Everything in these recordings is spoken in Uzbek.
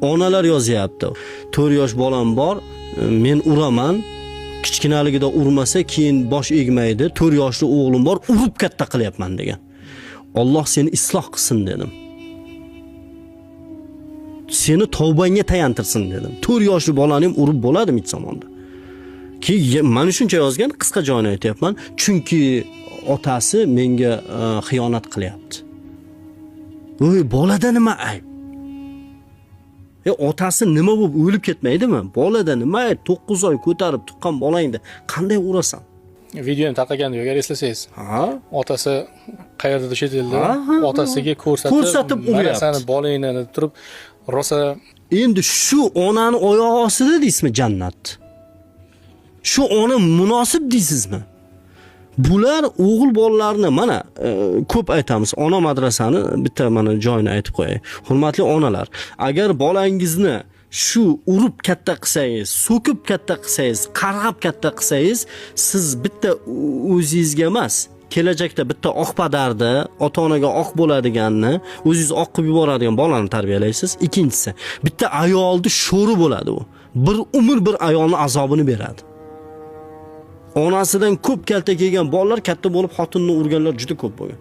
Onalar yozyapti. 4 yosh bolam bor, men uraman. Kichkinaligida urmasa, keyin bosh egmaydi. 4 yoshli o'g'lim bor, urib katta qilyapman degan. Alloh seni isloh qilsin dedim. Seni tavbangga tayantirsin dedim. 4 yoshli bolani ham urib bo'ladimi hech zamonda? Keyin mana shuncha yozgan, qisqa joyini aytyapman. Chunki otasi menga xiyonat qilyapti. Voy, bolada nima ayb? Otasi nima bo'lib o'lib ketmaydimi? Bolada nima ayb? 9 oy ko'tarib tuqqan bolangni qanday urasan? Video ham tarqagandi, agar eslasangiz. Ha? Otasi qayerdadir chet elda, Ha. otasiga ko'rsatib, Ko'rsatib mana uryapti. sani bolangni deb turib rosa. Endi shu onani oyog'i ostida deysizmi jannat? Shu ona munosib deysizmi? Bular o'g'il bolalarni mana ko'p aytamiz, ona madrasani bitta mana joyini aytib qo'yay. Hurmatli onalar, agar bolangizni shu urib katta qilsangiz, so'kib katta qilsangiz, qarg'ab katta qilsangiz, siz bitta o'zingizga emas, kelajakda bitta oq padarni, ota-onaga oq bo'ladiganni, o'zingiz oq qilib yuboradigan bolani tarbiyalaysiz. Ikkinchisi, bitta ayolni sho'ri bo'ladi u. Bir umr bir ayolni azobini beradi. Onasidan ko'p kaltak yegan bolalar katta bo'lib xotinini urganlar juda ko'p bo'lgan.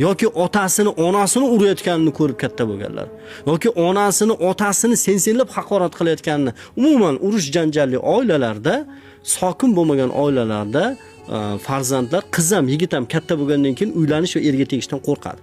Yoki otasini onasini urayotganini ko'rib katta bo'lganlar. Yoki onasini otasini sen-senlab haqorat qilayotganini. Umuman urush janjalli oilalarda, sokin bo'lmagan oilalarda farzandlar, qiz ham yigit ham katta bo'lgandan keyin uylanish va erga tegishdan qo'rqadi.